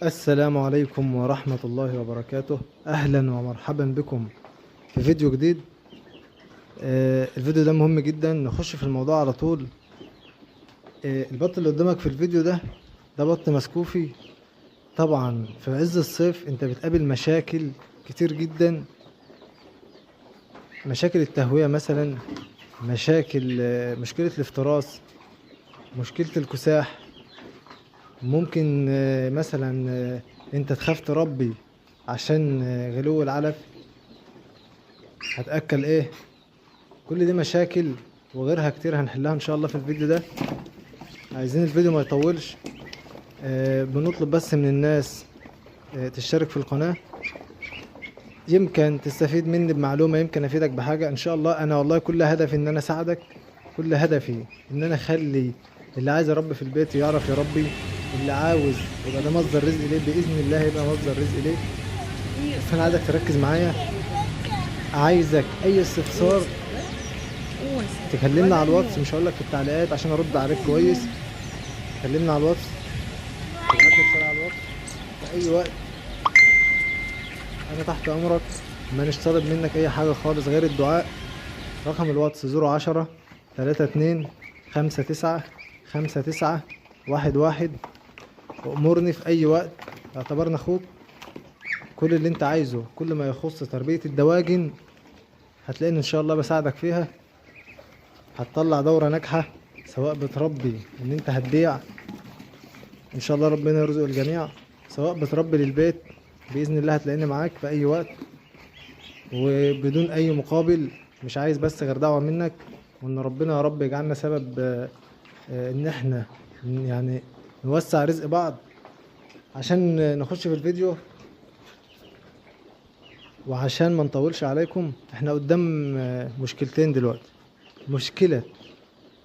السلام عليكم ورحمة الله وبركاته. أهلا ومرحبا بكم في فيديو جديد. الفيديو ده مهم جدا، نخش في الموضوع على طول. البط اللي قدامك في الفيديو ده بط مسكوفي. طبعا في عز الصيف انت بتقابل مشاكل كتير جدا، مشاكل التهوية مثلا، مشكلة الافتراس، مشكلة الكساح. ممكن مثلا انت تخاف تربي عشان غلو العلف، هتأكل ايه؟ كل دي مشاكل وغيرها كتير هنحلها ان شاء الله في الفيديو ده. عايزين الفيديو ما يطولش. بنطلب بس من الناس تشترك في القناة، يمكن تستفيد مني بمعلومة، يمكن افيدك بحاجة ان شاء الله. انا والله كل هدفي ان انا اساعدك، كل هدفي ان انا اخلي اللي عايز يربي في البيت يعرف يربي، اللي عاوز يبقى ده مصدر رزق ليه باذن الله يبقى مصدر رزق ليه. بس انا عايزك تركز معايا، عايزك اي استفسار تكلمنا على الواتس، مش هقولك في التعليقات عشان ارد عليك كويس. كلمنا على الواتس، ابعتلي رسالة على الواتس في اي وقت، انا تحت امرك، مانيش طالب منك اي حاجة خالص غير الدعاء. رقم الواتس 010 32 59 59 11. وامرني في اي وقت، اعتبرنا اخوك. كل اللي انت عايزه، كل ما يخص تربية الدواجن هتلاقيني ان شاء الله بساعدك فيها. هتطلع دورة ناجحة، سواء بتربي ان انت هتبيع ان شاء الله ربنا يرزق الجميع، سواء بتربي للبيت باذن الله هتلاقيني معاك في اي وقت وبدون اي مقابل. مش عايز بس غير دعوة منك، وان ربنا يا رب يجعلنا سبب ان احنا يعني نوسع رزق بعض. عشان نخش في الفيديو وعشان ما نطولش عليكم، احنا قدام مشكلتين دلوقتي. مشكلة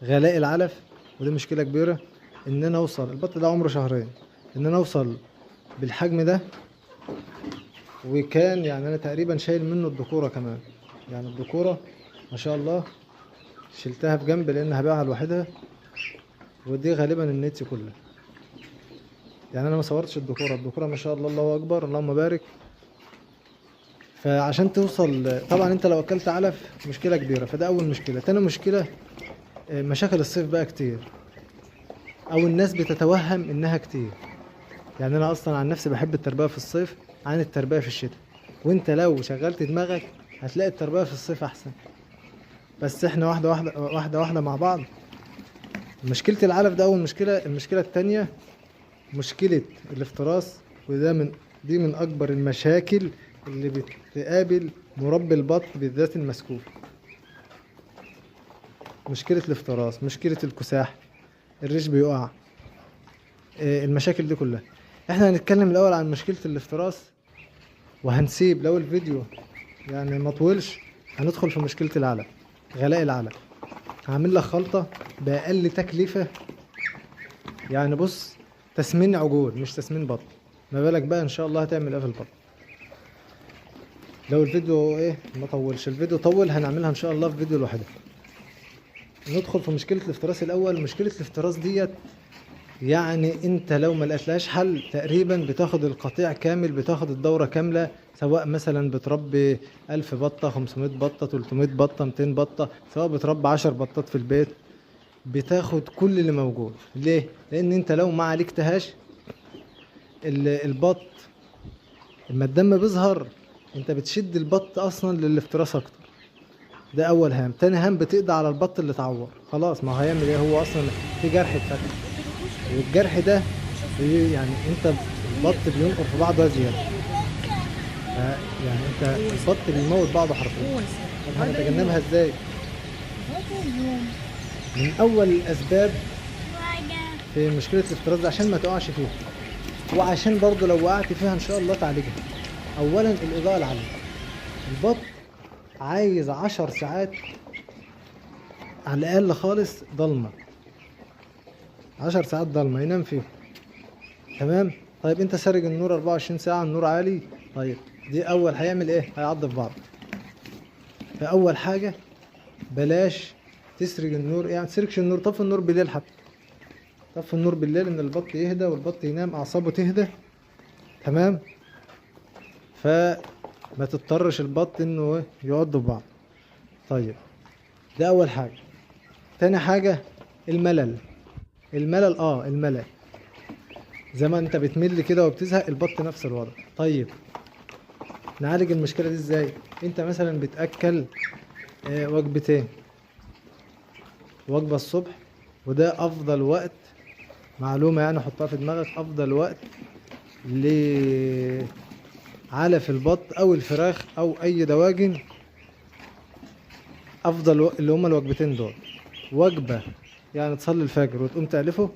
غلاء العلف، ودي مشكلة كبيرة، ان انا اوصل البط ده عمره شهرين، ان انا اوصل بالحجم ده، وكان يعني انا تقريبا شايل منه الذكورة كمان، يعني الذكورة ما شاء الله شلتها في جنب لان هبيعها لوحدها، ودي غالبا النت كلها. يعني انا ما صورتش الذكورة، الذكورة ما شاء الله الله اكبر اللهم بارك. فعشان توصل طبعا انت لو اكلت علف مشكلة كبيرة، فده اول مشكلة. تاني مشكلة مشاكل الصيف بقى كتير، او الناس بتتوهم انها كتير. يعني انا اصلا عن نفسي بحب التربية في الصيف عن التربية في الشتاء، وانت لو شغلت دماغك هتلاقي التربية في الصيف احسن. بس احنا واحدة واحدة واحدة واحدة مع بعض. مشكلة العلف ده اول مشكلة. المشكلة التانية مشكلة الافتراس، وده من دي من اكبر المشاكل اللي بتقابل مربي البط بالذات المسكوف. مشكلة الافتراس، مشكلة الكساح، الريش بيقع، المشاكل دي كلها. احنا هنتكلم الاول عن مشكلة الافتراس، وهنسيب لو الفيديو يعني ما طولش هندخل في مشكلة العلف، غلاء العلف. هعمل لك خلطة بأقل تكلفة، يعني بص تسمين عجول مش تسمين بط، ما بالك بقى ان شاء الله هتعمل ايه في البط. لو الفيديو ايه ما طولش، الفيديو طول هنعملها ان شاء الله في فيديو لوحدها. ندخل في مشكلة الافتراس الاول. مشكلة الافتراس ديت يعني انت لو ما لقيتلهاش حل تقريبا بتاخد القطيع كامل، بتاخد الدورة كاملة، سواء مثلا بتربي 1000 بطة، 500 بطة، 300 بطة، 200 بطة، سواء بتربي 10 بطات في البيت، بتاخد كل اللي موجود. ليه؟ لان انت لو ما عالجتهاش البط اما الدم بيظهر انت بتشد البط اصلا للافتراس اكتر. ده اول هام. تاني هام بتقضي على البط اللي اتعور، خلاص ما هو هيعمل ايه، هو اصلا في جرح اتفتح، والجرح ده يعني انت البط بينقر في بعضه زيادة، يعني انت البط بيموت بعضه حرفيا. طب هنتجنبها ازاي؟ من اول الاسباب في مشكلة الافتراس ده عشان ما تقعش فيها، وعشان برضه لو وقعت فيها ان شاء الله تعالجها. اولا الاضاءة العالية، البط عايز 10 ساعات على الاقل خالص ضلمة، 10 ساعات ضلمة ينام فيهم، تمام؟ طيب انت سارج النور 24 ساعة، النور عالي، طيب دي اول هيعمل ايه؟ هيعض في بعض. فاول حاجة بلاش تسرج النور، يعني تسرجش النور، طفي النور بالليل، حتى طفي النور بالليل ان البط يهدى والبط ينام، اعصابه تهدى، تمام؟ فما تضطرش البط انه يعض في بعض. طيب ده اول حاجة. تاني حاجة الملل. الملل الملل زي ما انت بتمل كده وبتزهق، البط نفس الوضع. طيب نعالج المشكلة دي ازاي؟ انت مثلا بتأكل وجبتين، وجبة الصبح، وده افضل وقت، معلومة يعني حطها في دماغك، افضل وقت لعلف البط او الفراخ او اي دواجن، افضل اللي هما الوجبتين دول. وجبة يعني تصلي الفجر وتقوم تألفه،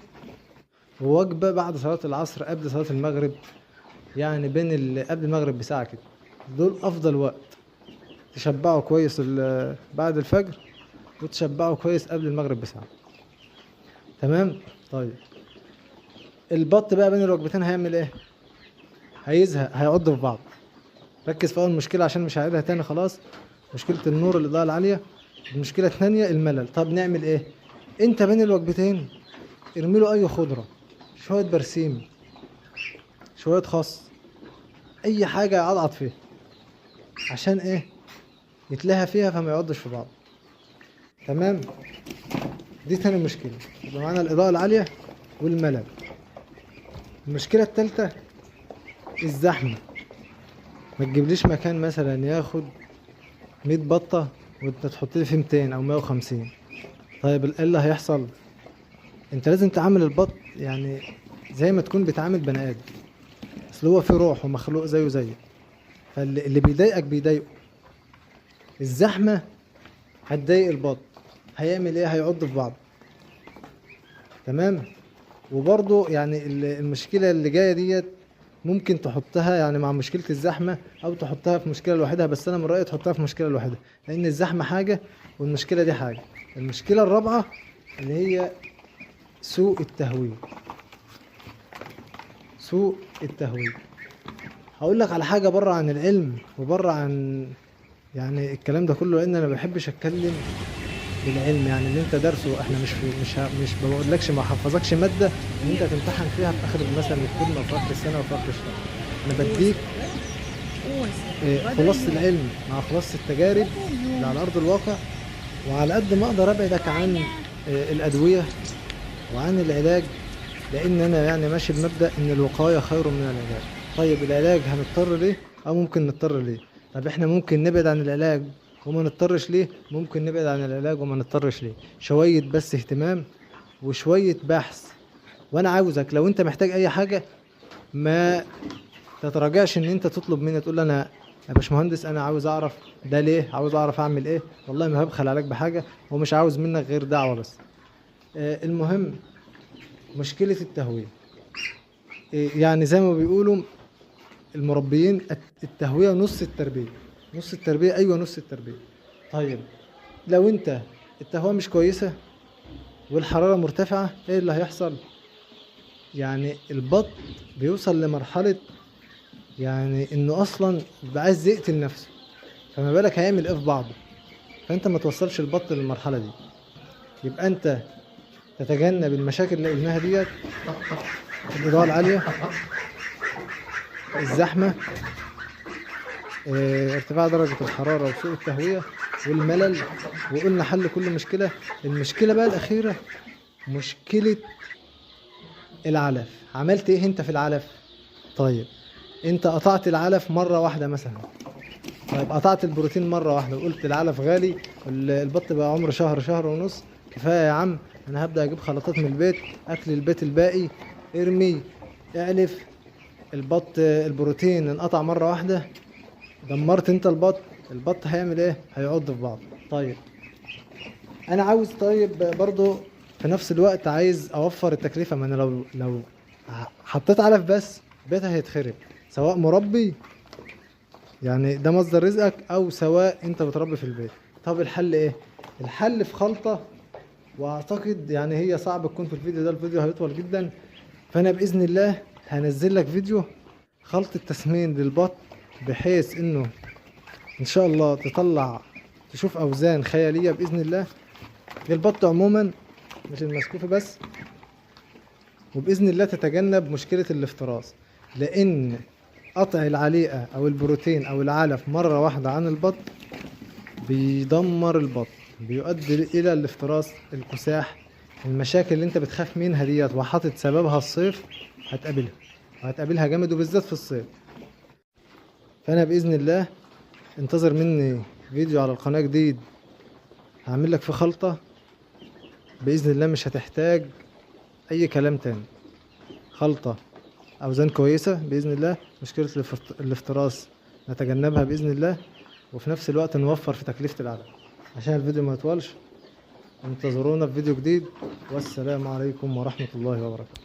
ووجبة بعد صلاة العصر قبل صلاة المغرب، يعني بين قبل المغرب بساعة كده. دول افضل وقت تشبعه كويس بعد الفجر، وتشبعه كويس قبل المغرب بساعة. تمام؟ طيب البط بقى بين الوجبتين هيعمل ايه؟ هيزهق، هيعض في بعض. ركز في اول مشكلة عشان مش هعيدها تاني خلاص، مشكلة النور الإضاءة العالية. المشكلة الثانية الملل. طب نعمل ايه؟ انت بين الوجبتين ارمي له اي خضرة، شوية برسيم، شوية خس، اي حاجة يعضعض فيها، عشان ايه؟ يتلهى فيها فما يعضش في بعض. تمام؟ دي تاني مشكلة، يبقى معانا الإضاءة العالية والملل. المشكلة التالتة الزحمة. ما تجيبليش مكان مثلا ياخد 100 بطة وانت تحط لي فيه 200 او 150. طيب ايه اللي هيحصل؟ انت لازم تعامل البط يعني زي ما تكون بتعامل بني ادم، اصل هو في روح ومخلوق زيه زيك، فاللي بيضايقك بيضايقه. الزحمة هتضايق البط، هيعمل ايه؟ هيعض في بعض. تمام؟ وبرضو يعني المشكلة اللي جاية ديت ممكن تحطها يعني مع مشكلة الزحمة، او تحطها في مشكلة لوحدها، بس انا من رأيي تحطها في مشكلة لوحدها، لان الزحمة حاجة والمشكلة دي حاجة. المشكلة الرابعة اللي هي سوء التهوية. سوء التهوية هقول لك على حاجة بره عن العلم وبره عن يعني الكلام ده كله، لان انا ما بحبش اتكلم بالعلم يعني اللي انت درسه. احنا مش بقولكش، ما حفظكش مادة ان انت تمتحن فيها في اخر مثلا الترم او في اخر السنة او في اخر الشهر. انا بديك خلاصه العلم مع خلاصه التجارب اللي على ارض الواقع، وعلى قد ما اقدر ابعدك عن الادوية وعن العلاج، لان انا يعني ماشي بمبدا ان الوقاية خير من العلاج. طيب العلاج هنضطر ليه؟ او ممكن نضطر ليه؟ طب احنا ممكن نبعد عن العلاج وما نضطرش ليه؟ ممكن نبعد عن العلاج وما نضطرش ليه؟ شوية بس اهتمام وشوية بحث. وانا عاوزك لو انت محتاج اي حاجة ما تتراجعش ان انت تطلب مني، تقول انا يا باشمهندس انا عاوز اعرف ده ليه، عاوز اعرف اعمل ايه، والله ما هبخل عليك بحاجة، ومش عاوز منك غير دعوة بس. المهم مشكلة التهوية، يعني زي ما بيقولوا المربيين التهوية نص التربية. نص التربية، ايوه نص التربية. طيب لو انت التهوية مش كويسة والحرارة مرتفعة، ايه اللي هيحصل؟ يعني البط بيوصل لمرحلة يعني انه اصلا بقى عايز يقتل نفسه، فما بالك هيعمل ايه في بعضه. فانت ما توصلش البط للمرحلة دي، يبقى انت تتجنب المشاكل اللي قلناها ديت، الإضاءة العالية، الزحمة، ارتفاع درجة الحرارة وسوء التهوية والملل، وقلنا حل كل مشكلة. المشكلة بقى الأخيرة مشكلة العلف. عملت ايه انت في العلف؟ طيب انت قطعت العلف مرة واحدة مثلا، طيب قطعت البروتين مرة واحدة وقلت العلف غالي، البط بقى عمره شهر شهر ونص، كفاية يا عم انا هبدأ اجيب خلطات من البيت، اكل البيت الباقي ارمي اعلف. البط البروتين انقطع مرة واحدة، دمرت انت البط. البط هيعمل ايه؟ هيعض في بعض. طيب انا عاوز، طيب برضو في نفس الوقت عايز اوفر التكلفة، ما انا لو حطيت علف بس بيتها هيتخرب، سواء مربي يعني ده مصدر رزقك، او سواء انت بتربي في البيت. طب الحل ايه؟ الحل في خلطة، واعتقد يعني هي صعب تكون في الفيديو ده، الفيديو هيطول جدا، فانا باذن الله هنزل لك فيديو خلطة تسمين للبط، بحيث انه ان شاء الله تطلع تشوف اوزان خيالية باذن الله للبط عموما، مش المسكوفي بس، وباذن الله تتجنب مشكلة الافتراس. لان قطع العليقة او البروتين او العلف مرة واحدة عن البط بيدمر البط، بيؤدي الى الافتراس، الكساح، المشاكل اللي انت بتخاف منها ديت وحاطط سببها الصيف هتقابلها، وهتقابلها جامد وبالذات في الصيف. فانا باذن الله انتظر مني فيديو على القناة جديد هعمل لك في خلطة باذن الله مش هتحتاج اي كلام تاني، خلطة اوزان كويسة باذن الله، مشكلة الافتراس نتجنبها باذن الله، وفي نفس الوقت نوفر في تكلفة العلف. عشان الفيديو ما يطولش انتظرونا في فيديو جديد، والسلام عليكم ورحمة الله وبركاته.